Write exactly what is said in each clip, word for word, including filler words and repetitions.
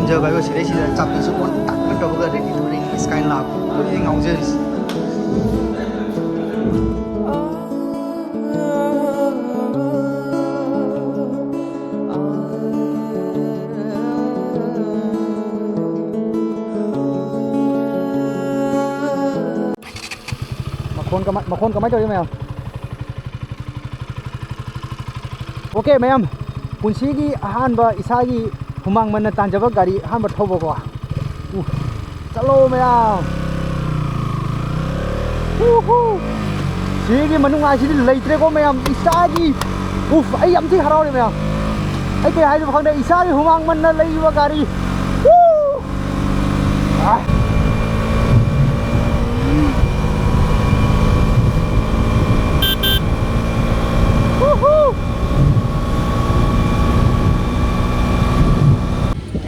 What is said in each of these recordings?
ꯐꯖꯕ ꯍꯥꯏꯕ ꯁꯤꯗꯩꯁꯤꯗ ꯆꯥꯛꯄꯤꯁꯨ ꯑꯣꯟ ꯇꯥꯛꯅ ꯇꯧꯔꯒ ready to drink sky ꯂꯥꯛꯄ ꯂꯣꯏꯅ ꯉꯥꯎꯖꯔꯤꯁꯦ꯫ ꯃꯈꯣꯟ ꯀꯃꯥꯏ ꯃꯈꯣꯟ ꯀꯃꯥꯏ ꯇꯧꯔꯤ ꯃꯌꯥꯝ? ꯑꯣꯀꯦ ꯃꯌꯥꯝ, ꯄꯨꯟꯁꯤꯒꯤ ꯑꯍꯥꯟꯕ ꯏꯁꯥꯒꯤ ꯍꯨꯃꯥꯡ ꯃꯟꯅ ꯇꯥꯟꯖꯕ ꯒꯥꯔꯤ ꯑꯍꯥꯟꯕ ꯊꯧꯕꯀꯣ꯫ ꯎ, ꯆꯠꯂꯣ ꯃꯌꯥꯝ꯫ ꯎꯍꯨ꯫ ꯁꯤꯒꯤ ꯃꯅꯨꯡ ꯍꯥꯏꯁꯤꯗꯤ ꯂꯩꯇ꯭ꯔꯦꯀꯣ ꯃꯌꯥꯝ, ꯏꯁꯥꯒꯤ꯫ ꯎꯐ, ꯑꯩ ꯌꯥꯝ ꯊꯤ ꯍꯔꯥꯎꯔꯦ ꯃꯌꯥꯝ꯫ ꯑꯩ ꯀꯩ ꯍꯥꯏꯗꯣꯏꯅꯣ ꯈꯪꯗꯦ, ꯏꯁꯥꯒꯤ ꯍꯨꯃꯥꯡ ꯃꯟꯅ ꯂꯩꯕ ꯒꯥꯔꯤ꯫ ꯎ꯫ ꯑꯥ꯫ ꯎꯍꯨ꯫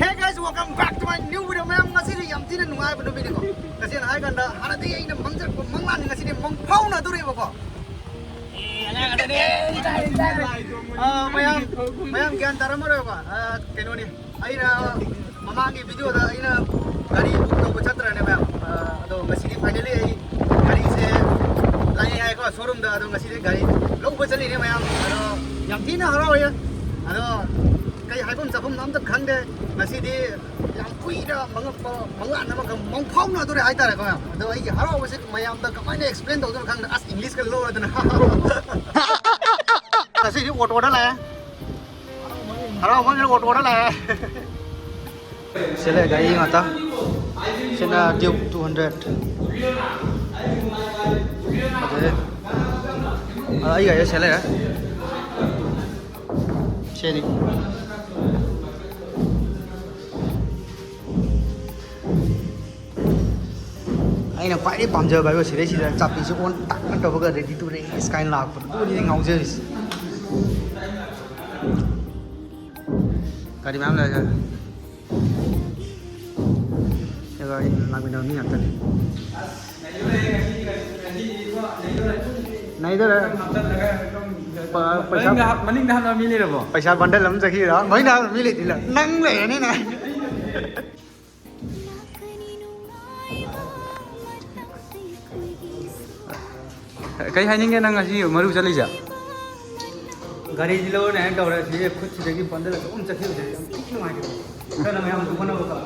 Hey guys, welcome back to my new video. ꯃꯌꯥꯝ, ꯉꯁꯤꯗꯤ ꯌꯥꯝ ꯊꯤꯅ ꯅꯨꯡꯉꯥꯏꯕ ꯅꯨꯃꯤꯠꯅꯤꯀꯣ꯫ ꯇꯁꯦꯡꯅ ꯍꯥꯏ ꯀꯥꯟꯗ ꯍꯥꯟꯅꯗꯤ ꯑꯩꯅ ꯃꯪꯖꯔꯛꯄ ꯃꯪꯂꯥꯟꯅꯤ, ꯉꯁꯤꯗꯤ ꯃꯪ ꯐꯥꯎꯅꯗꯣꯔꯦꯕꯀꯣ꯫ ꯑꯥ, ꯃꯌꯥꯝ, ꯃꯌꯥꯝ ꯒ꯭ꯌꯥꯟ ꯇꯥꯔꯝꯃꯔꯣꯏꯕ꯫ ꯑꯥ, ꯀꯩꯅꯣꯅꯤ, ꯑꯩꯅ ꯃꯃꯥꯡꯒꯤ ꯚꯤꯗꯤꯑꯣꯗ ꯑꯩꯅ ꯒꯥꯔꯤ ꯕꯨꯛ ꯇꯧꯕ ꯆꯠꯇ꯭ꯔꯅꯦ ꯃꯌꯥꯝ꯫ ꯑꯥ, ꯑꯗꯣ ꯉꯁꯤꯗꯤ finally ꯑꯩ ꯒꯥꯔꯤꯁꯦ ꯂꯥꯛꯑꯦ ꯍꯥꯏꯀꯣ ꯁꯣꯔꯨꯝꯗ꯫ ꯑꯗꯣ ꯉꯁꯤꯗꯤ ꯒꯥꯔꯤ ꯂꯧꯕ ꯆꯠꯂꯤꯅꯦ ꯃꯌꯥꯝ꯫ ꯑꯗꯣ ꯌꯥꯝ ꯊꯤꯅ ꯍꯔꯥꯎꯋꯦ꯫ ꯑꯗꯣ ꯀꯩ ꯍꯥꯏꯐꯝ ꯆꯥꯐꯝꯅꯣ ꯑꯝꯇ ꯈꯪꯗꯦ꯫ ꯉꯁꯤꯗꯤ ꯌꯥꯝ ꯀꯨꯏꯅ ꯃꯪꯉꯛꯄ ꯃꯪꯂꯥꯟ ꯑꯃꯒ ꯃꯪꯐꯥꯎꯅꯗꯣꯔꯦ ꯍꯥꯏꯇꯥꯔꯦꯀꯣ ꯃꯌꯥꯝ꯫ ꯑꯗꯣ ꯑꯩꯒꯤ ꯍꯔꯥꯎꯕꯁꯦ ꯃꯌꯥꯝꯗ ꯀꯃꯥꯏꯅ explain ꯇꯧꯗꯣꯏꯅꯣ ꯈꯪꯗꯦ꯫ ꯑꯁ, English ꯀ ꯂꯣꯜꯂꯗꯅ꯫ ꯉꯁꯤꯗꯤ ꯑꯣꯇꯣꯗ ꯂꯥꯛꯑꯦ꯫ ꯍꯔꯥꯎꯃꯟꯗꯅ ꯑꯣꯇꯣꯗ ꯂꯥꯛꯑꯦ꯫ ꯁꯤ ꯂꯩ ꯒꯥꯔꯤ ꯉꯥꯛꯇ꯫ ꯁꯤꯅ Duke two hundred꯫ ꯑꯗꯩ, ꯑ, ꯑꯩ ꯒꯥꯔꯤꯗ ꯁꯤ ꯂꯩꯔꯦ꯫ ꯁꯤꯅꯤ꯫ ꯑꯩꯅ ꯈ꯭ꯋꯥꯏꯗꯒꯤ ꯄꯥꯝꯖꯕ ꯍꯥꯏꯕ ꯁꯤꯗꯩꯁꯤꯗ ꯆꯥꯛꯄꯤꯁꯦ ꯑꯣꯟ ꯇꯥꯛꯅ ꯇꯧꯔꯒ ready to drink sky ꯂꯥꯛꯄꯗꯣ, ꯑꯗꯨꯅꯤ ꯑꯩꯅ ꯉꯥꯎꯖꯔꯤꯁꯦ꯫ ꯒꯥꯔꯤ ꯃꯌꯥꯝ ꯂꯩꯔꯦ꯫ ꯑꯗꯨꯒ ꯑꯩ ꯂꯥꯛꯃꯤꯟꯅꯕ ꯃꯤ ꯉꯥꯛꯇꯅꯤ꯫ ꯅꯩꯗꯣꯔꯦ꯫ ꯄ-, ꯄꯩꯁꯥ ꯃꯅꯤꯡꯗ ꯍꯥꯞ-, ꯃꯅꯤꯡꯗ ꯍꯥꯞꯅꯕ ꯃꯤ ꯂꯩꯔꯕꯣ? ꯄꯩꯁꯥ bundle ꯑꯃ ꯆꯠꯈꯤꯔ? ꯃꯅꯤꯡꯗ ꯍꯥꯞꯅꯕ ꯃꯤ ꯂꯩꯇ꯭ꯔꯤꯂ? ꯅꯪ ꯂꯩꯔꯅꯤꯅꯦ꯫ ꯀꯩ ꯍꯥꯏꯅꯤꯡꯒꯦ ꯅꯪ ꯉꯁꯤ ꯃꯔꯨ ꯆꯠꯂꯤꯁꯦ? ꯒꯥꯔꯤꯁꯤ ꯂꯧꯔꯅꯤ ꯍꯥꯏꯅ ꯇꯧꯔꯦ, ꯁꯤ ꯈꯨꯠꯁꯤꯗꯒꯤ ꯄꯟꯗꯂ ꯑꯗꯨꯝ ꯆꯠꯈꯤꯕꯁꯦ ꯌꯥꯝ ꯊꯤ ꯅꯨꯡꯉꯥꯏꯇꯦ꯫ ꯈꯔ ꯃꯌꯥꯝ ꯍꯣꯠꯅꯕꯀꯣ꯫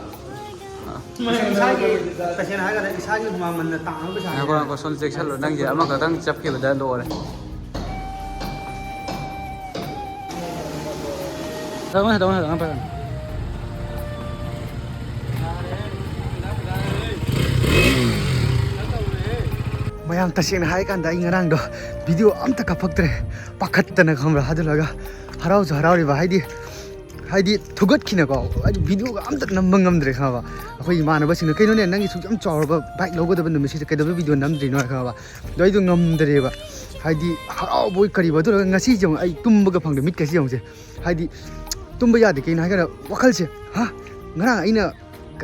ꯏꯁꯥꯒꯤ, ꯇꯁꯦꯡꯅ ꯍꯥꯏꯔꯀꯥꯟꯗ ꯏꯁꯥꯒꯤ ꯍꯨꯃꯥꯡ ꯃꯟꯅ ꯇꯥꯡꯕ ꯄꯩꯁꯥꯅꯤ꯫ ꯉꯥꯏꯈꯣ, ꯉꯥꯏꯈꯣ, ꯁꯣꯝ ꯆꯦꯛꯁꯜꯂꯣ꯫ ꯅꯪꯒꯤ ꯑꯃꯈꯛꯇꯪ ꯆꯞꯈꯤꯕꯗ ꯂꯣꯏꯔꯦ꯫ ꯇꯧꯅꯦ, ꯇꯧꯅꯦ, ꯇꯧꯅꯦ, ꯐꯖꯅ꯫ ꯃꯌꯥꯝ, ꯇꯁꯦꯡꯅ ꯍꯥꯏꯔꯀꯥꯟꯗ ꯑꯩ ꯉꯔꯥꯡꯗꯣ ꯚꯤꯗꯤꯑꯣ ꯑꯝꯇ ꯀꯥꯞꯄꯛꯇ꯭ꯔꯦ, ꯄꯥꯈꯠꯇꯅ, ꯈꯪꯕ꯭ꯔꯥ? ꯑꯗꯨꯂꯒ ꯍꯔꯥꯎꯁꯨ ꯍꯔꯥꯎꯔꯤꯕ, ꯍꯥꯏꯗꯤ, ꯍꯥꯏꯗꯤ ꯊꯨꯒꯠꯈꯤꯅꯀꯣ, ꯍꯥꯏꯗꯤ ꯚꯤꯗꯤꯑꯣꯒ ꯑꯝꯇ ꯅꯝꯕ ꯉꯝꯗ꯭ꯔꯦ, ꯈꯪꯉꯕ? ꯑꯩꯈꯣꯏ ꯏꯃꯥꯟꯅꯕꯁꯤꯡꯅ, "ꯀꯩꯅꯣꯅꯦ, ꯅꯪꯒꯤ ꯁꯨꯛ ꯌꯥꯝ ꯆꯥꯎꯔꯕ ꯕꯥꯏꯛ ꯂꯧꯒꯗꯕ ꯅꯨꯃꯤꯠꯁꯤꯗ ꯀꯩꯗꯧꯕꯩ ꯚꯤꯗꯤꯑꯣ ꯅꯝꯗ꯭ꯔꯤꯅꯣ?" ꯍꯥꯏ, ꯈꯪꯉꯕ? ꯑꯗꯣ ꯑꯩꯗꯣ ꯉꯝꯗ꯭ꯔꯦꯕ, ꯍꯥꯏꯗꯤ ꯍꯔꯥꯎꯕꯣꯏ ꯀꯔꯤꯕꯣꯏ꯫ ꯑꯗꯨ ꯂꯣꯏꯔꯒ ꯉꯁꯤꯁꯦ ꯑꯃꯨꯛ ꯑꯩ ꯇꯨꯝꯕꯒ ꯐꯪꯗ꯭ꯔꯦ, ꯃꯤꯠꯀꯁꯤ ꯌꯦꯡꯉꯨꯁꯦ꯫ ꯍꯥꯏꯗꯤ ꯇꯨꯝꯕ ꯌꯥꯗꯦ꯫ ꯀꯩꯅꯣ ꯍꯥꯏꯀꯥꯟꯗ ꯋꯥꯈꯜꯁꯦ, "ꯍꯥ, ꯉꯔꯥꯡ ꯑꯩꯅ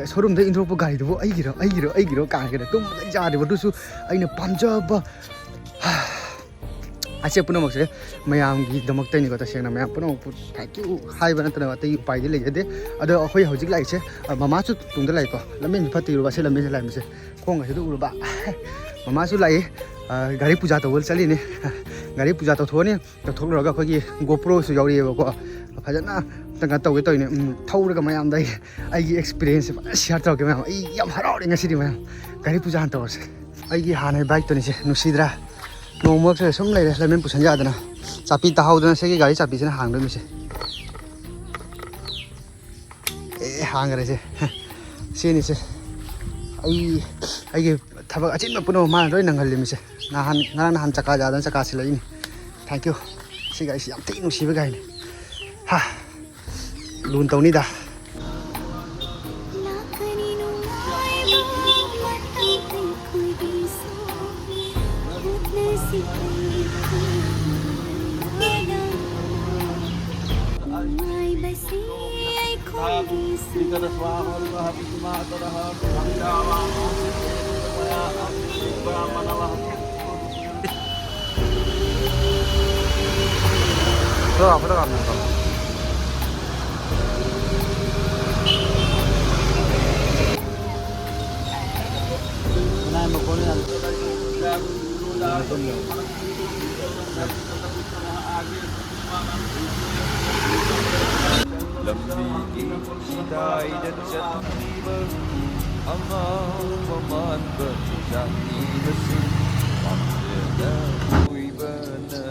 ꯁꯣꯔꯨꯝꯗ ꯏꯟꯊꯣꯔꯛꯄ ꯒꯥꯔꯤꯗꯨꯕꯨ ꯑꯩꯒꯤꯔꯣ, ꯑꯩꯒꯤꯔꯣ, ꯑꯩꯒꯤꯔꯣ?" ꯀꯥꯏꯅ ꯇꯨꯝꯕ ꯌꯥꯗꯦꯕ꯫ ꯑꯗꯨꯁꯨ ꯑꯩꯅ ꯄꯥꯝꯖꯕ, ꯍꯥ, ꯑꯁꯦ ꯄꯨꯝꯅꯃꯛꯁꯦ ꯃꯌꯥꯝꯒꯤꯗꯃꯛꯇꯅꯤꯀꯣ꯫ ꯇꯁꯦꯡꯅ ꯃꯌꯥꯝ ꯄꯨꯝꯅꯃꯛꯄꯨ thank you ꯍꯥꯏꯕ ꯅꯠꯇꯅ ꯑꯇꯩ ꯎꯄꯥꯏꯗꯤ ꯂꯩꯖꯗꯦ꯫ ꯑꯗꯣ ꯑꯩꯈꯣꯏ ꯍꯧꯖꯤꯛ ꯂꯥꯛꯏꯁꯦ, ꯑ, ꯃꯃꯥꯁꯨ ꯇꯨꯡꯗ ꯂꯥꯛꯏꯀꯣ꯫ ꯂꯝꯕꯦꯟꯁꯦ ꯐꯠꯇ ꯏꯔꯨꯕ, ꯑꯁꯤ ꯂꯝꯕꯦꯟꯁꯦ ꯂꯥꯛꯏꯕꯁꯦ꯫ ꯈꯣꯡ ꯑꯁꯤꯗ ꯎꯔꯕ? ꯃꯃꯥꯁꯨ ꯂꯥꯛꯏ꯫ ꯑ, ꯒꯥꯔꯤ ꯄꯨꯖꯥ ꯇꯧꯕ ꯆꯠꯂꯤꯅꯤ꯫ ꯒꯥꯔꯤ ꯄꯨꯖꯥ ꯇꯧꯊꯣꯛꯑꯅꯤ꯫ ꯇꯧꯊꯣꯛꯂꯨꯔꯒ ꯑꯩꯈꯣꯏꯒꯤ GoProꯁꯨ ꯌꯥꯎꯔꯛꯑꯦꯕꯀꯣ꯫ ꯐꯖꯅ ꯀꯩꯅꯣ ꯇꯧꯒꯦ ꯇꯧꯔꯤꯅꯦ꯫ ꯎꯝ, ꯊꯧꯔꯒ ꯃꯌꯥꯝꯗ ꯑꯩ, ꯑꯩꯒꯤ experienceꯁꯦ ꯐꯖꯅ share ꯇꯧꯔꯛꯀꯦ ꯃꯌꯥꯝ꯫ ꯑꯩ ꯌꯥꯝ ꯍꯔꯥꯎꯔꯦ ꯉꯁꯤꯗꯤ ꯃꯌꯥꯝ꯫ ꯒꯥꯔꯤ ꯄꯨꯖꯥ ꯍꯥꯟꯅ ꯇꯧꯔꯁꯦ꯫ ꯑꯩꯒꯤ ꯍꯥꯟꯅꯒꯤ bikeꯇꯨꯅꯤꯁꯦ, ꯅꯨꯡꯁꯤꯗ꯭ꯔꯥ? ꯅꯣꯡꯃ ꯃꯔꯛꯁꯤꯗ ꯁꯨꯝ ꯂꯩꯔꯦ, ꯂꯝꯕꯦꯟ ꯄꯨꯁꯟ ꯌꯥꯗꯅ꯫ ꯆꯥꯄꯤ ꯇꯥꯍꯧꯗꯅ ꯁꯤꯒꯤ ꯒꯥꯔꯤ ꯆꯥꯄꯤꯁꯤꯅ ꯍꯥꯡꯗꯣꯏꯅꯤꯁꯦ꯫ ꯑꯦ, ꯍꯥꯡꯈ꯭ꯔꯦꯁꯦ꯫ ꯁꯤꯅꯤꯁꯦ꯫ ꯑꯩ, ꯑꯩꯒꯤ ꯊꯕꯛ ꯑꯆꯤꯟꯕ ꯄꯨꯝꯅꯃꯛ ꯃꯥꯅ ꯂꯣꯏ ꯅꯪꯍꯜꯂꯤꯃꯤꯁꯦ꯫ ꯅꯍꯥꯟ, ꯉꯔꯥꯡ ꯅꯍꯥꯟ ꯆꯀꯥ ꯌꯥꯗꯅ ꯆꯀꯥ ꯁꯤꯜꯂꯛꯏꯅꯤ꯫ Thank you꯫ ꯁꯤ ꯒꯥꯔꯤꯁꯤ ꯌꯥꯝ ꯊꯤ ꯅꯨꯡꯁꯤꯕ ꯒꯥꯔꯤꯅꯤ꯫ ꯍꯥ꯫ ꯂꯨꯟ ꯇꯧꯅꯤꯗ꯫ ꯂꯝꯕꯤꯒꯤ ꯆꯤꯗꯥꯏꯗ ꯆꯠꯂꯤꯕ ꯑꯉꯥꯎꯕ ꯃꯥꯟꯕ ꯆꯥꯛꯅꯤꯕꯁꯤꯡ ꯄꯥꯝꯖꯅ ꯀꯣꯏꯕꯅ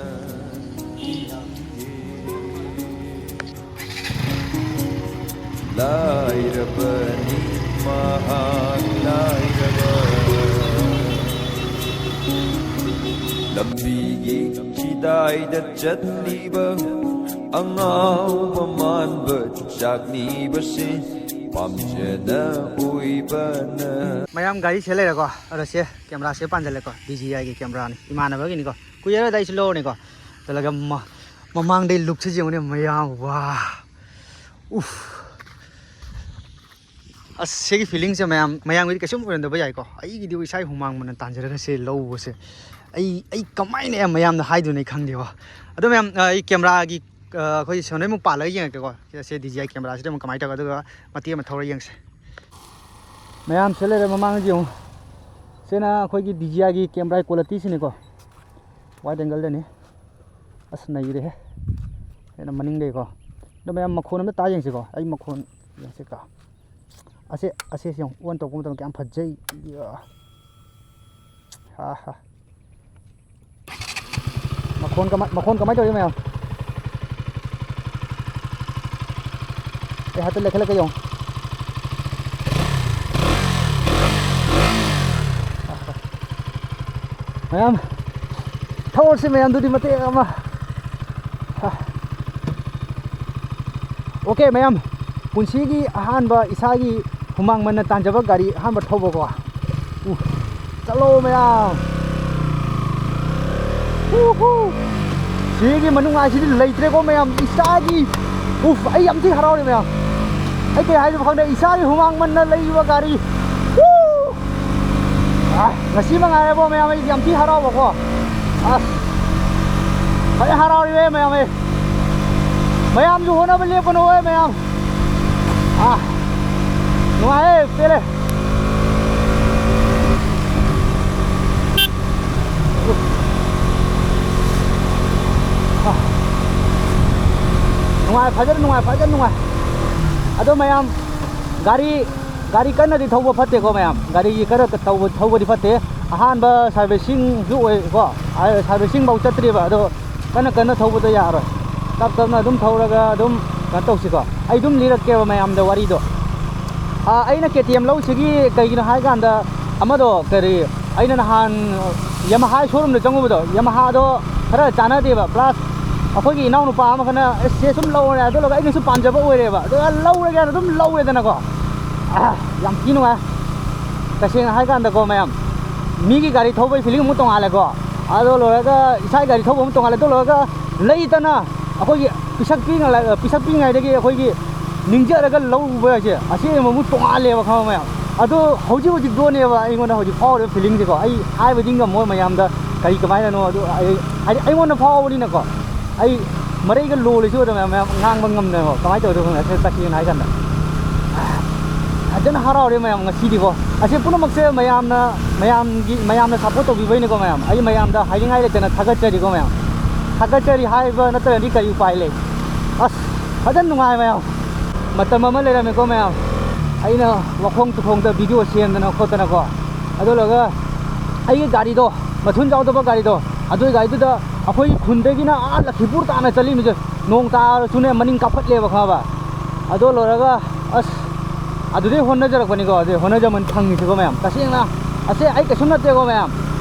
ꯂꯥꯏꯔꯕꯅꯤ ꯃꯍꯥꯛ ꯂꯥꯏꯔꯕ꯫ ꯂꯝꯕꯤꯒꯤ ꯆꯤꯗꯥꯏꯗ ꯆꯠꯂꯤꯕ ꯑꯉꯥꯎꯕ ꯃꯥꯟꯕ ꯆꯥꯛꯅꯤꯕꯁꯤ ꯄꯥꯝꯖꯅ ꯑꯣꯏꯕꯅ꯫ ꯃꯌꯥꯝ ꯒꯥꯔꯤ ꯁꯦ ꯂꯩꯔꯦꯀꯣ꯫ ꯑꯗꯣ ꯁꯦ ꯀꯦꯃꯦꯔꯥꯁꯦ ꯄꯥꯟꯁꯤꯜꯂꯦꯀꯣ꯫ ꯗꯤ ꯖꯤ ꯑꯥꯏꯒꯤ ꯀꯦꯃꯦꯔꯥꯅꯤ, ꯏꯃꯥꯟꯅꯕꯒꯤꯅꯤꯀꯣ꯫ ꯀꯨꯏꯔꯔꯣꯏꯗ ꯑꯩꯁꯨ ꯂꯧꯔꯅꯤꯀꯣ꯫ ꯆꯠꯂꯒ ꯃ-, ꯃꯃꯥꯡꯗꯩ ꯂꯨꯛꯁꯦ ꯌꯦꯡꯉꯨꯅꯦ ꯃꯌꯥꯝ꯫ ꯋꯥ꯫ ꯎꯐ꯫ ꯑꯁ, ꯁꯤꯒꯤ ꯐꯤꯂꯤꯡꯁꯦ ꯃꯌꯥꯝ, ꯃꯌꯥꯝꯒꯤꯗꯤ ꯀꯩꯁꯨꯝ ꯑꯣꯏꯔꯝꯗꯕ ꯌꯥꯏꯀꯣ꯫ ꯑꯩꯒꯤꯗꯤ ꯏꯁꯥꯒꯤ ꯍꯨꯃꯥꯡ ꯃꯅꯝ ꯇꯥꯟꯖꯔꯒ ꯁꯤ ꯂꯧꯕꯁꯦ ꯑꯩ, ꯑꯩ ꯀꯃꯥꯏꯅ ꯃꯌꯥꯝꯗ ꯍꯥꯏꯗꯣꯏꯅꯣ ꯑꯩ ꯈꯪꯗꯦꯀꯣ꯫ ꯑꯗꯣ ꯃꯌꯥꯝ, ꯑ, ꯑꯩ ꯀꯦꯃꯦꯔꯥꯒꯤ, ꯑ, ꯑꯩꯈꯣꯏ ꯁꯣꯝꯗꯩ ꯑꯃꯨꯛ ꯄꯥꯜꯂꯒ ꯌꯦꯡꯉꯛꯀꯦꯀꯣ꯫ ꯁꯤ, ꯁꯤ ꯗꯤ ꯖꯤ ꯑꯥꯏ ꯀꯦꯃꯦꯔꯥꯁꯤꯗ ꯑꯃꯨꯛ ꯀꯃꯥꯏꯅ ꯇꯧꯒꯦ, ꯑꯗꯨꯒ ꯃꯇꯦꯛ ꯑꯃ ꯊꯧꯔ ꯌꯦꯡꯁꯦ꯫ ꯃꯌꯥꯝ ꯁꯤ ꯂꯩꯔꯦ ꯃꯃꯥꯡꯁꯤ ꯌꯦꯡꯉꯨ꯫ ꯁꯤꯅ ꯑꯩꯈꯣꯏꯒꯤ ꯗꯤ ꯖꯤ ꯑꯥꯏꯒꯤ ꯀꯦꯃꯦꯔꯥꯒꯤ ꯀ꯭ꯋꯥꯂꯤꯇꯤꯁꯤꯅꯤꯀꯣ꯫ ꯋꯥꯏꯗ ꯑꯦꯡꯒꯜꯗꯅꯤ꯫ ꯑꯁ, ꯅꯩꯔꯦꯍꯦ꯫ ꯁꯤꯅ ꯃꯅꯤꯡꯗꯩꯀꯣ꯫ ꯑꯗꯣ ꯃꯌꯥꯝ ꯃꯈꯣꯟ ꯑꯝꯇ ꯇꯥ ꯌꯦꯡꯁꯤꯀꯣ꯫ ꯑꯩ ꯃꯈꯣꯟ ꯌꯦꯡꯁꯤꯀꯣ꯫ ꯑꯁꯦ, ꯑꯁꯦꯁꯦ ꯌꯦꯡꯉꯨ, ꯑꯣꯟ ꯇꯧꯔꯛꯄ ꯃꯇꯝꯗ ꯀꯌꯥꯝ ꯐꯖꯩ꯫ ꯏꯌꯥ꯫ ꯍꯥ ꯍꯥ꯫ ꯃꯈꯣꯟ ꯀꯃꯥꯏ, ꯃꯈꯣꯟ ꯀꯃꯥꯏ ꯇꯧꯔꯤ ꯃꯌꯥꯝ? ꯑꯩ ꯍꯥꯏꯐꯦꯠ ꯂꯩꯈꯠꯂꯛꯀꯦ ꯌꯦꯡꯉꯨ꯫ ꯃꯌꯥꯝ, ꯊꯧꯔꯁꯤ ꯃꯌꯥꯝꯗꯨꯗꯤ ꯃꯇꯦꯛ ꯑꯃ꯫ ꯑꯣꯀꯦ ꯃꯌꯥꯝ, ꯄꯨꯟꯁꯤꯒꯤ ꯑꯍꯥꯟꯕ ꯏꯁꯥꯒꯤ ꯍꯨꯃꯥꯡ ꯃꯟꯅ ꯇꯥꯟꯖꯕ ꯒꯥꯔꯤ ꯑꯍꯥꯟꯕ ꯊꯧꯕꯀꯣ꯫ ꯎ, ꯆꯠꯂꯣ ꯃꯌꯥꯝ꯫ ꯎꯍꯨ꯫ ꯁꯤꯒꯤ ꯃꯅꯨꯡ ꯍꯥꯏꯁꯤꯗꯤ ꯂꯩꯇ꯭ꯔꯦꯀꯣ ꯃꯌꯥꯝ, ꯏꯁꯥꯒꯤ꯫ ꯎꯐ, ꯑꯩ ꯌꯥꯝ ꯊꯤ ꯍꯔꯥꯎꯔꯦ ꯃꯌꯥꯝ꯫ ꯑꯩ ꯀꯩ ꯍꯥꯏꯗꯣꯏꯅꯣ ꯈꯪꯗꯦ, ꯏꯁꯥꯒꯤ ꯍꯨꯃꯥꯡ ꯃꯟꯅ ꯂꯩꯕ ꯒꯥꯔꯤ꯫ ꯎ꯫ ꯑ, ꯉꯁꯤ ꯃꯉꯥꯏꯔꯦꯕꯣ ꯃꯌꯥꯝ, ꯑꯩ ꯌꯥꯝ ꯊꯤ ꯍꯔꯥꯎꯕꯀꯣ꯫ ꯑꯁ, ꯐꯖꯅ ꯍꯔꯥꯎꯔꯤꯍꯦ ꯃꯌꯥꯝ ꯑꯩ꯫ ꯃꯌꯥꯝꯁꯨ ꯍꯣꯠꯅꯕ ꯂꯦꯞꯀꯅꯨꯍꯦ ꯃꯌꯥꯝ꯫ ꯑ, ꯅꯨꯡꯉꯥꯏꯍꯦ, ꯄꯦꯜꯂꯦ꯫ ꯅꯨꯡꯉꯥꯏ, ꯐꯖꯅ ꯅꯨꯡꯉꯥꯏ, ꯐꯖꯅ ꯅꯨꯡꯉꯥꯏ꯫ ꯑꯗꯣ ꯃꯌꯥꯝ, ꯒꯥꯔꯤ, ꯒꯥꯔꯤ ꯀꯟꯅꯗꯤ ꯊꯧꯕ ꯐꯠꯇꯦꯀꯣ ꯃꯌꯥꯝ, ꯒꯥꯔꯤꯒꯤ ꯀꯟꯅ ꯇꯧꯕ, ꯊꯧꯕꯗꯤ ꯐꯠꯇꯦ꯫ ꯑꯍꯥꯟꯕ ꯁꯥꯔꯚꯤꯁꯤꯡꯁꯨ ꯑꯣꯏꯀꯣ, ꯁꯥꯔꯚꯤꯁꯤꯡ ꯐꯥꯎ ꯆꯠꯇ꯭ꯔꯤꯕ꯫ ꯑꯗꯣ ꯀꯟꯅ ꯀꯟꯅ ꯊꯧꯕꯗꯣ ꯌꯥꯔꯣꯏ, ꯇꯞ ꯇꯞꯅ ꯑꯗꯨꯝ ꯊꯧꯔꯒ ꯑꯗꯨꯝ ꯀꯩꯅꯣ ꯇꯧꯁꯤꯀꯣ꯫ ꯑꯩ ꯑꯗꯨꯝ ꯂꯤꯔꯛꯀꯦꯕ ꯃꯌꯥꯝꯗ ꯋꯥꯔꯤꯗꯣ꯫ ꯑꯥ, ꯑꯩꯅ ꯀꯦ ꯇꯤ ꯑꯦꯝ ꯂꯧꯁꯤꯒꯤ ꯀꯩꯒꯤꯅꯣ ꯍꯥꯏ ꯀꯥꯟꯗ, ꯑꯃꯗꯣ ꯀꯔꯤ, ꯑꯩꯅ ꯅꯍꯥꯟ ꯌꯥꯃꯥꯍꯥ ꯁꯣꯔꯨꯝꯗ ꯆꯪꯉꯨꯕꯗꯣ, ꯌꯥꯃꯥꯍꯥꯗꯣ ꯈꯔ ꯆꯥꯟꯅꯗꯦꯕ, ꯄ꯭ꯂꯁ ꯑꯩꯈꯣꯏꯒꯤ ꯏꯅꯥꯎꯅꯨꯄꯥ ꯑꯃꯈꯛꯅ ꯑꯦꯁ ꯁꯦ ꯁꯨꯝ ꯂꯧꯔꯦ, ꯑꯗꯨꯒ ꯑꯩꯅꯁꯨ ꯄꯥꯝꯖꯕ ꯑꯣꯏꯔꯦꯕ, ꯑꯗꯨꯒ ꯂꯧꯔꯒꯦꯅ ꯑꯗꯨꯝ ꯂꯧꯔꯦꯗꯅꯀꯣ꯫ ꯑꯥ, ꯌꯥꯝ ꯊꯤ ꯅꯨꯡꯉꯥꯏ꯫ ꯇꯁꯦꯡꯅ ꯍꯥꯏ ꯀꯥꯟꯗꯀꯣ ꯃꯌꯥꯝ, ꯃꯤꯒꯤ ꯒꯥꯔꯤ ꯊꯧꯕꯒꯤ ꯐꯤꯂꯤꯡ ꯑꯃꯨꯛ ꯇꯣꯡꯉꯥꯜꯂꯦꯀꯣ꯫ ꯑꯗꯣ ꯂꯣꯏꯔꯒ ꯏꯁꯥꯒꯤ ꯒꯥꯔꯤ ꯊꯧꯕ ꯑꯃꯨꯛ ꯇꯣꯡꯉꯥꯜꯂꯦ꯫ ꯑꯗꯣ ꯂꯣꯏꯔꯒ ꯂꯩꯇꯅ ꯑꯩꯈꯣꯏꯒꯤ ꯄꯤꯁꯛ ꯄꯤꯛꯉꯥꯏ-, ꯄꯤꯁꯛ ꯄꯤꯛꯉꯥꯏꯗꯒꯤ ꯑꯩꯈꯣꯏꯒꯤ ꯅꯤꯡꯖꯔꯒ ꯂꯧꯕ ꯍꯥꯏꯁꯦ, ꯑꯁꯤ ꯑꯃꯃꯨꯛ ꯇꯣꯡꯉꯥꯜꯂꯦꯕ, ꯈꯪꯉꯕ ꯃꯌꯥꯝ? ꯑꯗꯣ ꯍꯧꯖꯤꯛ ꯍꯧꯖꯤꯛꯇꯣꯅꯦꯕ ꯑꯩꯉꯣꯟꯗ ꯍꯧꯖꯤꯛ ꯐꯥꯎꯔꯤꯕ ꯐꯤꯂꯤꯡꯁꯦꯀꯣ꯫ ꯑꯩ ꯍꯥꯏꯕꯗꯤ ꯉꯝꯃꯣꯏ ꯃꯌꯥꯝꯗ ꯀꯔꯤ ꯀꯃꯥꯏꯅꯅꯣ, ꯑꯗꯨ ꯑꯩ, ꯍꯥꯏꯗꯤ ꯑꯩꯉꯣꯟꯗ ꯐꯥꯎꯕꯅꯤꯅꯀꯣ꯫ ꯑꯩ ꯃꯔꯩꯒ ꯂꯣꯜꯂꯤꯁꯨ ꯑꯗꯨꯝ ꯃꯌꯥꯝ, ꯃꯌꯥꯝ ꯉꯥꯡꯕ ꯉꯝꯗꯦꯕ꯫ ꯀꯃꯥꯏꯅ ꯇꯧꯗꯣꯏꯅꯣ ꯈꯪꯗꯦ, ꯑꯁꯤ ꯇꯁꯦꯡꯅ ꯍꯥꯏ ꯀꯥꯟꯗ꯫ ꯐꯖꯅ ꯍꯔꯥꯎꯔꯦ ꯃꯌꯥꯝ ꯉꯁꯤꯗꯤꯀꯣ꯫ ꯑꯁꯤ ꯄꯨꯝꯅꯃꯛꯁꯦ ꯃꯌꯥꯝꯅ, ꯃꯌꯥꯝꯒꯤ, ꯃꯌꯥꯝꯅ ꯁꯞꯄꯣꯔꯠ ꯇꯧꯕꯤꯕꯩꯅꯤꯀꯣ ꯃꯌꯥꯝ꯫ ꯑꯩ ꯃꯌꯥꯝꯗ ꯍꯥꯏꯅꯤꯡꯉꯥꯏ ꯂꯩꯇꯅ ꯊꯥꯒꯠꯆꯔꯤꯀꯣ ꯃꯌꯥꯝ꯫ ꯊꯥꯒꯠꯆꯔꯤ ꯍꯥꯏꯕ ꯅꯠꯇ꯭ꯔꯗꯤ ꯀꯔꯤ ꯎꯄꯥꯏ ꯂꯩ? ꯑꯁ, ꯐꯖꯅ ꯅꯨꯡꯉꯥꯏ ꯃꯌꯥꯝ꯫ ꯃꯇꯝ ꯑꯃ ꯂꯩꯔꯝꯃꯦꯀꯣ ꯃꯌꯥꯝ, ꯑꯩꯅ ꯋꯥꯈꯣꯡ ꯇꯨꯈꯣꯡꯗ ꯚꯤꯗꯤꯑꯣ ꯁꯦꯝꯗꯅ ꯈꯣꯠꯇꯅꯀꯣ꯫ ꯑꯗꯨ ꯂꯣꯏꯔꯒ ꯑꯩꯒꯤ ꯒꯥꯔꯤꯗꯣ, ꯃꯊꯨꯟ ꯌꯥꯎꯗꯕ ꯒꯥꯔꯤꯗꯣ, ꯑꯗꯨꯒꯤ ꯒꯥꯔꯤꯗꯨꯗ ꯑꯩꯈꯣꯏꯒꯤ ꯈꯨꯟꯗꯒꯤꯅ ꯑꯥ ꯂꯛꯈꯤꯄꯨꯔ ꯇꯥꯟꯅ ꯆꯠꯂꯤꯃꯤꯁꯦ, ꯅꯣꯡ ꯇꯥꯔꯁꯨꯅꯦ ꯃꯅꯤꯡ ꯀꯥꯞꯈꯠꯂꯦꯕ, ꯈꯪꯉꯕ? ꯑꯗꯣ ꯂꯣꯏꯔꯒ ꯑꯁ, ꯑꯗꯨꯗꯩ ꯍꯣꯠꯅꯖꯔꯛꯄꯅꯤꯀꯣ, ꯑꯗꯨꯗꯩ ꯍꯣꯠꯅꯖꯃꯟ ꯐꯪꯉꯤꯁꯤꯀꯣ ꯃꯌꯥꯝ꯫ ꯇꯁꯦꯡꯅ ꯑꯁꯦ ꯑꯩ ꯀꯩꯁꯨꯝ ꯅꯠꯇꯦꯀꯣ ꯃꯌꯥꯝ,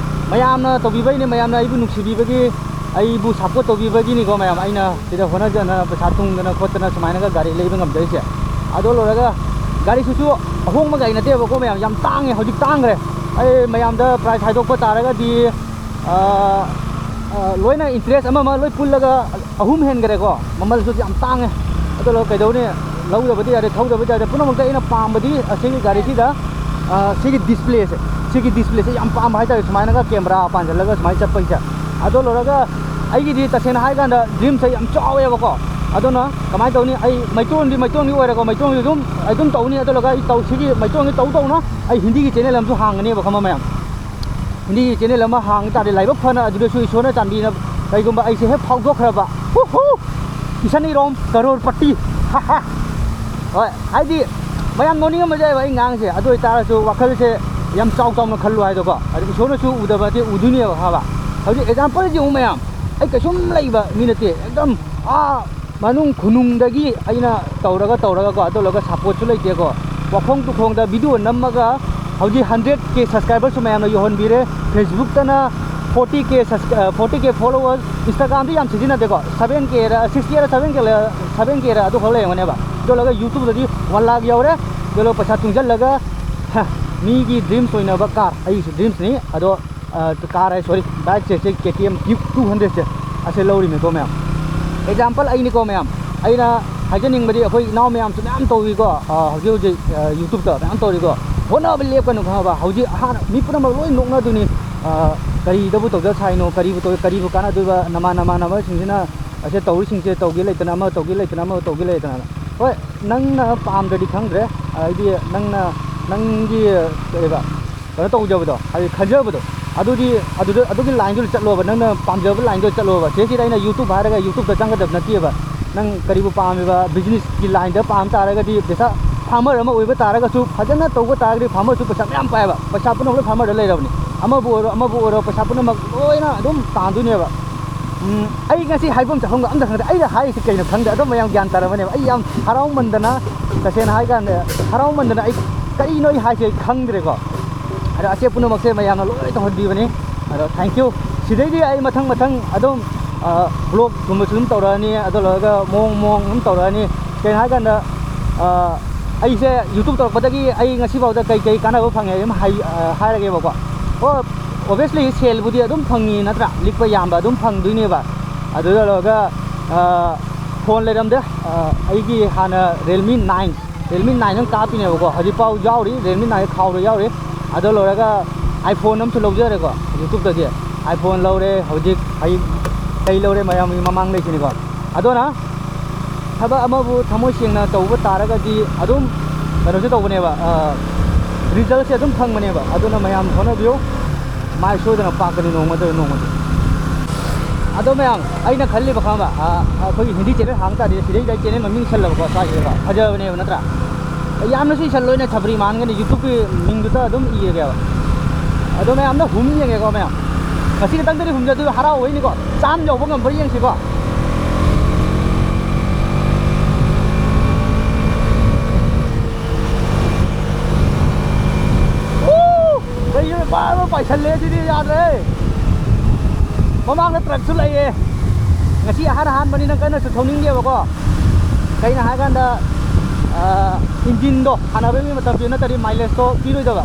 ꯃꯌꯥꯝꯅ ꯇꯧꯕꯤꯕꯩꯅꯦ, ꯃꯌꯥꯝꯅ ꯑꯩꯕꯨ ꯅꯨꯡꯁꯤꯕꯤꯕꯒꯤ, ꯑꯩꯕꯨ ꯁꯞꯄꯣꯔꯠ ꯇꯧꯕꯤꯕꯒꯤꯅꯤꯀꯣ ꯃꯌꯥꯝ꯫ ꯑꯩꯅ ꯁꯤꯗ ꯍꯣꯠꯅꯖꯅ ꯄꯩꯁꯥ ꯇꯨꯡꯗꯅ ꯈꯣꯠꯇꯅ ꯁꯨꯃꯥꯏꯅꯒ ꯒꯥꯔꯤ ꯂꯩꯕ ꯉꯝꯖꯔꯤꯁꯦ꯫ ꯑꯗꯣ ꯂꯣꯏꯔꯒ ꯒꯥꯔꯤꯁꯤꯁꯨ ꯑꯍꯣꯡꯕ ꯒꯥꯔꯤ ꯅꯠꯇꯦꯕꯀꯣ ꯃꯌꯥꯝ, ꯌꯥꯝ ꯇꯥꯡꯉꯦ, ꯍꯧꯖꯤꯛ ꯇꯥꯡꯈ꯭ꯔꯦ꯫ ꯑꯩ ꯃꯌꯥꯝꯗ ꯄ꯭ꯔꯥꯏꯁ ꯍꯥꯏꯗꯣꯛꯄ ꯇꯥꯔꯒꯗꯤ, ꯑ, ꯑ, ꯂꯣꯏꯅ ꯏꯟꯇꯔꯦꯁ ꯑꯃ ꯑꯃ ꯂꯣꯏ ꯄꯨꯜꯂꯒ ꯑꯍꯨꯝ ꯍꯦꯟꯈꯔꯦꯀꯣ, ꯃꯃꯜꯁꯨ ꯌꯥꯝ ꯇꯥꯡꯉꯦ꯫ ꯑꯗꯣ ꯂꯣꯏꯔꯒ ꯀꯩꯗꯧꯅꯤ, ꯂꯧꯗꯕꯗꯤ ꯌꯥꯗꯦ, ꯊꯧꯗꯕꯗꯤ ꯌꯥꯗꯦ꯫ ꯄꯨꯝꯅꯃꯛꯇ ꯑꯩꯅ ꯄꯥꯝꯕꯗꯤ ꯑꯁꯤꯒꯤ ꯒꯥꯔꯤꯁꯤꯗ, ꯑ, ꯁꯤꯒꯤ ꯗꯤꯁꯄ꯭ꯂꯦꯁꯦ, ꯁꯤꯒꯤ ꯗꯤꯁꯄ꯭ꯂꯦꯁꯦ ꯌꯥꯝ ꯄꯥꯝꯕ ꯍꯥꯏꯇꯥꯔꯦ, ꯁꯨꯃꯥꯏꯅꯒ ꯀꯦꯃꯦꯔꯥ ꯄꯥꯟꯁꯤꯜꯂꯒ ꯁꯨꯃꯥꯏꯅ ꯆꯠꯄꯒꯤꯁꯦ꯫ ꯑꯗꯣ ꯂꯣꯏꯔꯒ ꯑꯩꯒꯤꯗꯤ ꯇꯁꯦꯡꯅ ꯍꯥꯏ ꯀꯥꯟꯗ ꯗ꯭ꯔꯤꯝꯁꯦ ꯌꯥꯝ ꯆꯥꯎꯋꯦꯕꯀꯣ꯫ ꯑꯗꯨꯅ ꯀꯃꯥꯏꯅ ꯇꯧꯅꯤ, ꯑꯩ ꯃꯩꯇꯣꯟꯗꯤ, ꯃꯩꯇꯣꯟꯗꯤ ꯑꯣꯏꯔꯦꯀꯣ, ꯃꯩꯇꯣꯟꯗꯤ ꯑꯗꯨꯝ, ꯑꯗꯨꯝ ꯇꯧꯅꯤ꯫ ꯑꯗꯨ ꯂꯣꯏꯔꯒ ꯑꯩ ꯇꯧ-, ꯁꯤꯒꯤ ꯃꯩꯇꯣꯟꯁꯤ ꯇꯧ ꯇꯧꯅ ꯑꯩ ꯍꯤꯟꯗꯤꯒꯤ ꯆꯦꯅꯦꯜ ꯑꯃꯁꯨ ꯍꯥꯡꯒꯅꯦꯕ, ꯈꯪꯕ ꯃꯌꯥꯝ꯫ ꯍꯤꯟꯗꯤꯒꯤ ꯆꯦꯅꯦꯜ ꯑꯃ ꯍꯥꯡ ꯇꯥꯔꯗꯤ, ꯂꯥꯏꯕꯛ ꯐꯅ ꯑꯗꯨꯗꯁꯨ ꯏꯁꯣꯔꯅ ꯆꯥꯟꯕꯤꯅ ꯀꯩꯒꯨꯝꯕ ꯑꯩꯁꯦ ꯍꯦꯛ ꯐꯥꯎꯗꯣꯛꯈ꯭ꯔꯕ, ꯍꯨ ꯍꯨ! ꯏꯁꯟ ꯏꯔꯣꯝ ꯀꯔꯣꯔꯄꯇꯤ꯫ ꯍꯣꯏ, ꯍꯥꯏꯗꯤ ꯃꯌꯥꯝ ꯅꯣꯛꯅꯤꯡꯉꯝꯕꯁꯨ ꯌꯥꯏꯕ ꯑꯩ ꯉꯥꯡꯁꯦ, ꯑꯗꯨ ꯑꯣꯏꯇꯥꯔꯁꯨ ꯋꯥꯈꯜꯁꯦ ꯌꯥꯝ ꯆꯥꯎ ꯆꯥꯎꯅ ꯈꯜꯂꯨ ꯍꯥꯏꯗꯣꯀꯣ꯫ ꯑꯗꯨ ꯏꯁꯣꯔꯅꯁꯨ ꯎꯗꯕ ꯅꯠꯇꯦ, ꯎꯗꯣꯏꯅꯦꯕ, ꯍꯥꯏꯕ꯫ ꯍꯧꯖꯤꯛ ꯑꯦꯛꯖꯥꯝꯄꯜꯁꯦ ꯌꯦꯡꯉꯨ ꯃꯌꯥꯝ, ꯑꯩ ꯀꯩꯁꯨꯝ ꯂꯩꯕ ꯃꯤ ꯅꯠꯇꯦ, ꯑꯦꯛꯗꯝ ꯑꯥ ꯃꯅꯨꯡ ꯈꯨꯅꯨꯡꯗꯒꯤ ꯑꯩꯅ ꯇꯧꯔꯒ ꯇꯧꯔꯒꯀꯣ, ꯑꯗꯨ ꯂꯣꯏꯔꯒ ꯁꯞꯄꯣꯔꯠꯁꯨ ꯂꯩꯇꯦꯀꯣ꯫ ꯋꯥꯈꯣꯡ ꯇꯨꯈꯣꯡꯗ ꯚꯤꯗꯤꯑꯣ ꯅꯝꯃꯒ ꯍꯧꯖꯤꯛ ꯍꯟꯗ꯭ꯔꯦꯠ ꯀꯦ ꯁꯕꯁꯀ꯭ꯔꯥꯏꯕꯔꯁꯨ ꯃꯌꯥꯝꯅ ꯌꯧꯍꯟꯕꯤꯔꯦ꯫ ꯐꯦꯁꯕꯨꯛꯇꯅ ꯐꯣꯔꯇꯤ ꯀꯦ ꯁꯕꯁ-, ꯑ, ꯐꯣꯔꯇꯤ ꯀꯦ ꯐꯣꯂꯣꯋꯔꯁ, ꯏꯟꯁꯇꯥꯒ꯭ꯔꯥꯝꯗꯤ ꯌꯥꯝ ꯁꯤꯖꯤꯟꯅꯗꯦꯀꯣ, ꯁꯕꯦꯟ ꯀꯦꯔ, ꯁꯤꯛꯁ ꯀꯦꯔ, ꯁꯕꯦꯟ ꯀꯦꯔ, ꯁꯕꯦꯟ ꯀꯦꯔ ꯑꯗꯨꯈꯛ ꯂꯩꯔꯝꯒꯅꯦꯕ꯫ ꯑꯗꯨ ꯂꯣꯏꯔꯒ ꯌꯨꯇ꯭ꯌꯨꯕꯇꯗꯤ ꯋꯥꯟ ꯂꯥꯛ ꯌꯧꯔꯦ꯫ ꯑꯗꯨ ꯂꯣꯏꯔꯒ ꯄꯩꯁꯥ ꯇꯨꯡꯁꯤꯜꯂꯒ, ꯍ, ꯃꯤꯒꯤ ꯗ꯭ꯔꯤꯝꯁ ꯑꯣꯏꯅꯕ ꯀꯥꯔ, ꯑꯩꯒꯤꯁꯨ ꯗ꯭ꯔꯤꯝꯁꯅꯤ, ꯑꯗꯣ ꯑ, ꯀꯥꯔ ꯍꯥꯏ, ꯁꯣꯔꯤ, ꯕꯥꯏꯛꯁꯦ, ꯁꯤ ꯀꯦ ꯇꯤ ꯑꯦꯝ ꯗ꯭ꯌꯨꯛ ꯇꯨ ꯍꯟꯗ꯭ꯔꯦꯠꯁꯦ, ꯑꯁꯦ ꯂꯧꯔꯤꯃꯤꯀꯣ ꯃꯌꯥꯝ꯫ ꯑꯦꯛꯖꯥꯝꯄꯜ ꯑꯩꯅꯤꯀꯣ ꯃꯌꯥꯝ, ꯑꯩꯅ ꯍꯥꯏꯖꯅꯤꯡꯕꯗꯤ ꯑꯩꯈꯣꯏ ꯏꯅꯥꯎ ꯃꯌꯥꯝꯁꯨ ꯃꯌꯥꯝ ꯇꯧꯔꯤꯀꯣ, ꯑ, ꯍꯧꯖꯤꯛ ꯍꯧꯖꯤꯛ, ꯑ, ꯌꯨꯇ꯭ꯌꯨꯕꯇ ꯃꯌꯥꯝ ꯇꯧꯔꯤꯀꯣ꯫ ꯍꯣꯠꯅꯕ ꯂꯦꯞꯀꯅꯨ ꯈꯪꯉꯕ? ꯍꯧꯖꯤꯛ ꯑꯍꯥꯟ-, ꯃꯤ ꯄꯨꯝꯅꯃꯛ ꯂꯣꯏ ꯅꯣꯛꯅꯗꯣꯏꯅꯤ꯫ ꯑ, ꯀꯔꯤꯗꯕꯨ ꯇꯧꯖ ꯁꯥꯏꯅꯣ, ꯀꯔꯤꯕꯨ ꯇꯧ-, ꯀꯔꯤꯕꯨ ꯀꯥꯟꯅꯗꯣꯏꯕ, ꯅꯃꯥꯟ ꯅꯃꯥꯟꯅꯕꯁꯤꯡꯁꯤꯅ ꯑꯁꯦ ꯇꯧꯔꯤꯁꯤꯡꯁꯦ ꯇꯧꯒꯦ ꯂꯩꯇꯅ, ꯑꯃ ꯇꯧꯒꯦ ꯂꯩꯇꯅ, ꯑꯃ ꯇꯧꯒꯦ ꯂꯩꯇꯅ꯫ ꯍꯣꯏ, ꯅꯪꯅ ꯄꯥꯝꯗ꯭ꯔꯗꯤ ꯈꯪꯗ꯭ꯔꯦ, ꯍꯥꯏꯗꯤ ꯅꯪꯅ, ꯅꯪꯒꯤ ꯀꯩꯕ, ꯀꯩꯅꯣ ꯇꯧꯖꯕꯗꯣ, ꯍꯥꯏꯗꯤ ꯈꯟꯖꯕꯗꯣ, ꯑꯗꯨꯗꯤ ꯑꯗꯨꯗ, ꯑꯗꯨꯒꯤ ꯂꯥꯏꯟꯗꯨꯗ ꯆꯠꯂꯣꯕ, ꯅꯪꯅ ꯄꯥꯝꯖꯕ ꯂꯥꯏꯟꯗꯨꯗ ꯆꯠꯂꯣꯕ꯫ ꯁꯤꯗꯩꯁꯤꯗ ꯑꯩꯅ ꯌꯨꯇ꯭ꯌꯨꯕ ꯍꯥꯏꯔꯒ ꯌꯨꯇ꯭ꯌꯨꯕꯇ ꯆꯪꯒꯗꯕ ꯅꯠꯇꯦꯕ꯫ ꯅꯪ ꯀꯔꯤꯕꯨ ꯄꯥꯝꯃꯤꯕ, ꯕꯤꯖꯤꯅꯦꯁꯀꯤ ꯂꯥꯏꯟꯗ ꯄꯥꯝ ꯇꯥꯔꯒꯗꯤ, ꯄꯩꯁꯥ, ꯐꯥꯔꯃꯔ ꯑꯃ ꯑꯣꯏꯕ ꯇꯥꯔꯒꯁꯨ, ꯐꯖꯅ ꯇꯧꯕ ꯇꯥꯔꯒꯗꯤ ꯐꯥꯔꯃꯔꯁꯨ ꯄꯩꯁꯥ ꯃꯌꯥꯝ ꯄꯥꯏꯌꯦꯕ꯫ ꯄꯩꯁꯥ ꯄꯨꯝꯅꯃꯛ ꯂꯣꯏ ꯐꯥꯔꯃꯔꯗ ꯂꯩꯔꯕꯅꯤ꯫ ꯑꯃꯕꯨ ꯑꯣꯏꯔꯣ, ꯑꯃꯕꯨ ꯑꯣꯏꯔꯣ, ꯄꯩꯁꯥ ꯄꯨꯝꯅꯃꯛ ꯂꯣꯏꯅ ꯑꯗꯨꯝ ꯇꯥꯟꯗꯣꯏꯅꯦꯕ꯫ ꯎꯝ, ꯑꯩ ꯉꯁꯤ ꯍꯥꯏꯐꯝ ꯆꯥꯐꯝꯒ ꯑꯝꯇ ꯈꯪꯗꯦ꯫ ꯑꯩꯅ ꯍꯥꯏꯔꯤꯁꯦ ꯀꯩꯅꯣ ꯈꯪꯗꯦ꯫ ꯑꯗꯨꯝ ꯃꯌꯥꯝ ꯒ꯭ꯌꯥꯟ ꯇꯥꯔꯝꯃꯅꯦꯕ꯫ ꯑꯩ ꯌꯥꯝ ꯍꯔꯥꯎꯃꯟꯗꯅ, ꯇꯁꯦꯡꯅ ꯍꯥꯏ ꯀꯥꯟꯗ, ꯍꯔꯥꯎꯃꯟꯗꯅ ꯑꯩ ꯀꯔꯤꯅꯣ ꯑꯩ ꯍꯥꯏꯁꯦ ꯑꯩ ꯈꯪꯗ꯭ꯔꯦꯀꯣ꯫ ꯑꯗꯣ ꯑꯁꯦ ꯄꯨꯝꯅꯃꯛꯁꯦ ꯃꯌꯥꯝꯅ ꯂꯣꯏ ꯇꯧꯍꯟꯕꯤꯕꯅꯤ꯫ ꯑꯗꯣ thank you꯫ ꯁꯤꯗꯩꯗꯤ ꯑꯩ ꯃꯊꯪ ꯃꯊꯪ ꯑꯗꯨꯝ, ꯑ, ꯕ꯭ꯂꯣꯒꯀꯨꯝꯕꯁꯨ ꯑꯗꯨꯝ ꯇꯧꯔꯛꯑꯅꯤ꯫ ꯑꯗꯨ ꯂꯣꯏꯔꯒ ꯃꯑꯣꯡ ꯃꯑꯣꯡ ꯑꯗꯨꯝ ꯇꯧꯔꯛꯑꯅꯤ꯫ ꯀꯩꯅꯣ ꯍꯥꯏꯀꯥꯟꯗ, ꯑ, ꯑꯩꯁꯦ ꯌꯨꯇ꯭ꯌꯨꯕ ꯇꯧꯔꯛꯄꯗꯒꯤ ꯑꯩ ꯉꯁꯤꯐꯥꯎꯗ ꯀꯩ ꯀꯩ ꯀꯥꯟꯅꯕ ꯐꯪꯉꯦ ꯑꯗꯨꯝ ꯍꯥꯏ-, ꯑ, ꯍꯥꯏꯔꯒꯦꯕꯀꯣ꯫ ꯑꯣ, obviously ꯁꯦꯜꯕꯨꯗꯤ ꯑꯗꯨꯝ ꯐꯪꯉꯤ ꯅꯠꯇ꯭ꯔꯥ? ꯂꯤꯛꯄ ꯌꯥꯝꯕ ꯑꯗꯨꯝ ꯐꯪꯗꯣꯏꯅꯦꯕ꯫ ꯑꯗꯨꯗ ꯂꯣꯏꯔꯒ, ꯑ, ꯐꯣꯟ ꯂꯩꯔꯝꯗꯦ꯫ ꯑ, ꯑꯩꯒꯤ ꯍꯥꯟꯅ Realme nine, Realme nine ꯑꯃ ꯀꯥꯞꯄꯤꯅꯦꯕꯀꯣ꯫ ꯍꯧꯖꯤꯛꯐꯥꯎ ꯌꯥꯎꯔꯤ, Realme nine ꯈꯥꯎꯗ ꯌꯥꯎꯔꯤ꯫ ꯑꯗꯨ ꯂꯣꯏꯔꯒ iPhone ꯑꯃꯁꯨ ꯂꯧꯖꯔꯦꯀꯣ, ꯌꯨꯇ꯭ꯌꯨꯕꯇꯒꯤ꯫ iPhone ꯂꯧꯔꯦ, ꯍꯧꯖꯤꯛ ꯑꯩ ꯀꯩ ꯂꯧꯔꯦ ꯃꯌꯥꯝꯒꯤ ꯃꯃꯥꯡꯗꯩꯁꯤꯅꯤꯀꯣ꯫ ꯑꯗꯨꯅ ꯊꯕꯛ ꯑꯃꯕꯨ ꯊꯃꯣꯏ ꯁꯦꯡꯅ ꯇꯧꯕ ꯇꯥꯔꯒꯗꯤ ꯑꯗꯨꯝ ꯀꯩꯅꯣꯁꯦ ꯇꯧꯕꯅꯦꯕ, ꯑ, resultꯁꯦ ꯑꯗꯨꯝ ꯐꯪꯕꯅꯦꯕ꯫ ꯑꯗꯨꯅ ꯃꯌꯥꯝ ꯍꯣꯠꯅꯕꯤꯌꯨ꯫ ꯃꯥꯏ ꯁꯣꯏꯗꯅ ꯄꯥꯛꯀꯅꯤ ꯅꯣꯡꯃꯗ ꯅꯣꯡꯃꯗꯤ꯫ ꯑꯗꯣ ꯃꯌꯥꯝ, ꯑꯩꯅ ꯈꯜꯂꯤꯕ ꯈꯪꯕ, ꯑ, ꯑꯩꯈꯣꯏꯒꯤ ꯍꯤꯟꯗꯤ ꯆꯦꯅꯦꯜ ꯍꯥꯡ ꯇꯥꯔꯗꯤ ꯁꯤꯗꯩꯗ ꯆꯦꯅꯦꯜ ꯃꯃꯤꯡ ꯁꯜꯂꯕꯀꯣ, ꯁ꯭ꯋꯥꯏꯁꯤꯗꯀꯣ, ꯐꯖꯕꯅꯦꯕ ꯅꯠꯇ꯭ꯔꯥ? ꯌꯥꯝꯅꯁꯨ ꯏꯁꯜꯂꯣꯏꯅꯦ, ꯁꯕꯔꯤ ꯃꯥꯟꯒꯅꯤ, ꯌꯨꯇ꯭ꯌꯨꯕꯀꯤ ꯃꯤꯡꯗꯨꯗ ꯑꯗꯨꯝ ꯏꯔꯒꯦꯕ꯫ ꯑꯗꯣ ꯃꯌꯥꯝꯅ ꯍꯨꯝ ꯌꯦꯡꯉꯦꯀꯣ ꯃꯌꯥꯝ, ꯉꯁꯤ ꯈꯛꯇꯪꯗꯗꯤ ꯍꯨꯝꯖꯗꯣꯏ, ꯍꯔꯥꯎꯕꯩꯅꯤꯀꯣ꯫ ꯆꯥꯝ ꯌꯧꯕ ꯉꯝꯕ꯭ꯔꯥ ꯌꯦꯡꯁꯤꯀꯣ꯫ ꯎ! ꯀꯩꯅꯣ, ꯕꯥꯔ ꯕꯥꯔ ꯄꯥꯏꯁꯜꯂꯦ, ꯁꯤꯗꯤ ꯌꯥꯗ꯭ꯔꯦ꯫ ꯃꯃꯥꯡꯗ ꯇ꯭ꯔꯛꯁꯨ ꯂꯩꯌꯦ꯫ ꯉꯁꯤ ꯑꯍꯥꯟ ꯑꯍꯥꯟꯕꯅꯤꯅ ꯀꯟꯅꯁꯨ ꯊꯧꯅꯤꯡꯗꯦꯕꯀꯣ꯫ ꯀꯩꯅꯣ ꯍꯥꯏꯀꯥꯟꯗ, ꯑ, ꯏꯟꯖꯤꯟꯗꯣ ꯁꯥꯟꯅꯕꯒꯤ ꯃꯇꯝꯁꯨ ꯅꯠꯇ꯭ꯔꯗꯤ ꯃꯥꯏꯂꯦꯖꯇꯣ ꯄꯤꯔꯣꯏꯗꯕ꯫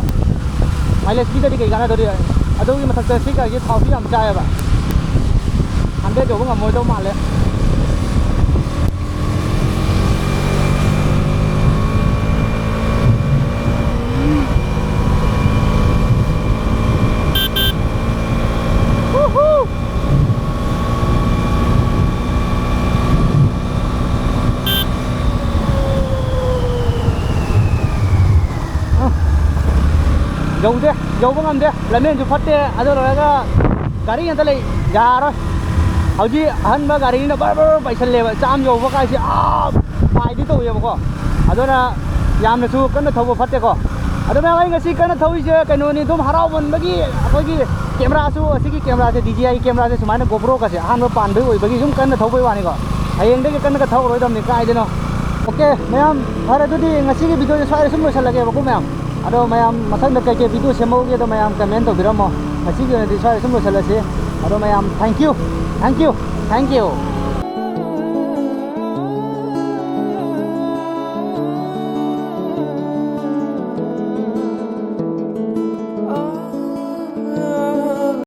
ꯃꯥꯏꯂꯦꯖ ꯄꯤꯗ꯭ꯔꯗꯤ ꯀꯩ ꯀꯥꯟꯅꯗꯧꯔꯤ? ꯑꯗꯨꯒꯤ ꯃꯊꯛꯇ ꯁꯤ ꯒꯥꯔꯤꯁꯦ ꯊꯥꯎꯁꯨ ꯌꯥꯝ ꯆꯥꯏꯌꯦꯕ꯫ ꯍꯟꯗ꯭ꯔꯦꯠ ꯌꯧꯕ ꯉꯝꯃꯣꯏꯗꯧ ꯃꯥꯜꯂꯦ꯫ ꯌꯧꯗꯦ, ꯌꯧꯕ ꯉꯝꯗꯦ, ꯂꯝꯖꯦꯟꯁꯨ ꯐꯠꯇꯦ꯫ ꯑꯗꯨ ꯂꯣꯏꯔꯒ ꯒꯥꯔꯤ ꯉꯥꯛꯇ ꯂꯩ, ꯌꯥꯔꯣꯏ꯫ ꯍꯧꯖꯤꯛ ꯑꯍꯟꯕ ꯒꯥꯔꯤꯅꯤꯅ ꯕꯔ ꯕꯔ ꯄꯥꯏꯁꯜꯂꯦꯕ, ꯆꯥꯝ ꯌꯧꯕ ꯀꯥꯏꯁꯦ ꯑꯥ ꯄꯥꯏꯗꯤ ꯇꯧꯋꯦꯕꯀꯣ꯫ ꯑꯗꯨꯅ ꯌꯥꯝꯅꯁꯨ ꯀꯟꯅ ꯊꯧꯕ ꯐꯠꯇꯦꯀꯣ꯫ ꯑꯗꯣ ꯃꯌꯥꯝ, ꯑꯩ ꯉꯁꯤ ꯀꯟꯅ ꯊꯧꯔꯤꯁꯦ ꯀꯩꯅꯣꯅꯤ, ꯑꯗꯨꯝ ꯍꯔꯥꯎꯃꯟꯕꯒꯤ ꯑꯩꯈꯣꯏꯒꯤ ꯀꯦꯃꯦꯔꯥꯁꯨ, ꯑꯁꯤꯒꯤ ꯀꯦꯃꯦꯔꯥꯁꯦ, ꯗꯤ ꯖꯤ ꯑꯥꯏꯒꯤ ꯀꯦꯃꯦꯔꯥꯁꯦ ꯁꯨꯃꯥꯏꯅ ꯒꯣꯄ꯭ꯔꯣꯒꯁꯦ ꯑꯍꯥꯟꯕ ꯄꯥꯟꯕꯒꯤ ꯑꯣꯏꯕꯒꯤ ꯁꯨꯝ ꯀꯟꯅ ꯊꯧꯕꯩ ꯋꯥꯅꯤꯀꯣ꯫ ꯍꯌꯦꯡꯗꯒꯤ ꯀꯟꯅꯒ ꯊꯧꯔꯔꯣꯏꯗꯕꯅꯤ ꯀꯥꯏꯗꯅꯣ꯫ ꯑꯣꯀꯦ ꯃꯌꯥꯝ, ꯐꯔꯦ ꯑꯗꯨꯗꯤ ꯉꯁꯤꯒꯤ ꯚꯤꯗꯤꯑꯣꯁꯦ ꯁ꯭ꯋꯥꯏꯗ ꯁꯨꯝ ꯂꯣꯏꯁꯤꯜꯂꯒꯦꯕꯀꯣ ꯃꯌꯥꯝ꯫ ꯑꯗꯣ ꯃꯌꯥꯝ ꯃꯊꯪꯗ ꯀꯩꯀꯩ ꯚꯤꯗꯤꯑꯣ ꯁꯦꯝꯍꯧꯒꯦꯗꯣ ꯃꯌꯥꯝ ꯀꯃꯦꯟ ꯇꯧꯕꯤꯔꯝꯃꯣ꯫ ꯉꯁꯤꯒꯤ ꯑꯣꯏꯅꯗꯤ ꯁ꯭ꯋꯥꯏꯗ ꯁꯨꯝ ꯂꯣꯏꯁꯤꯜꯂꯁꯤ꯫ ꯑꯗꯣ ꯃꯌꯥꯝ, thank you, thank you, thank you꯫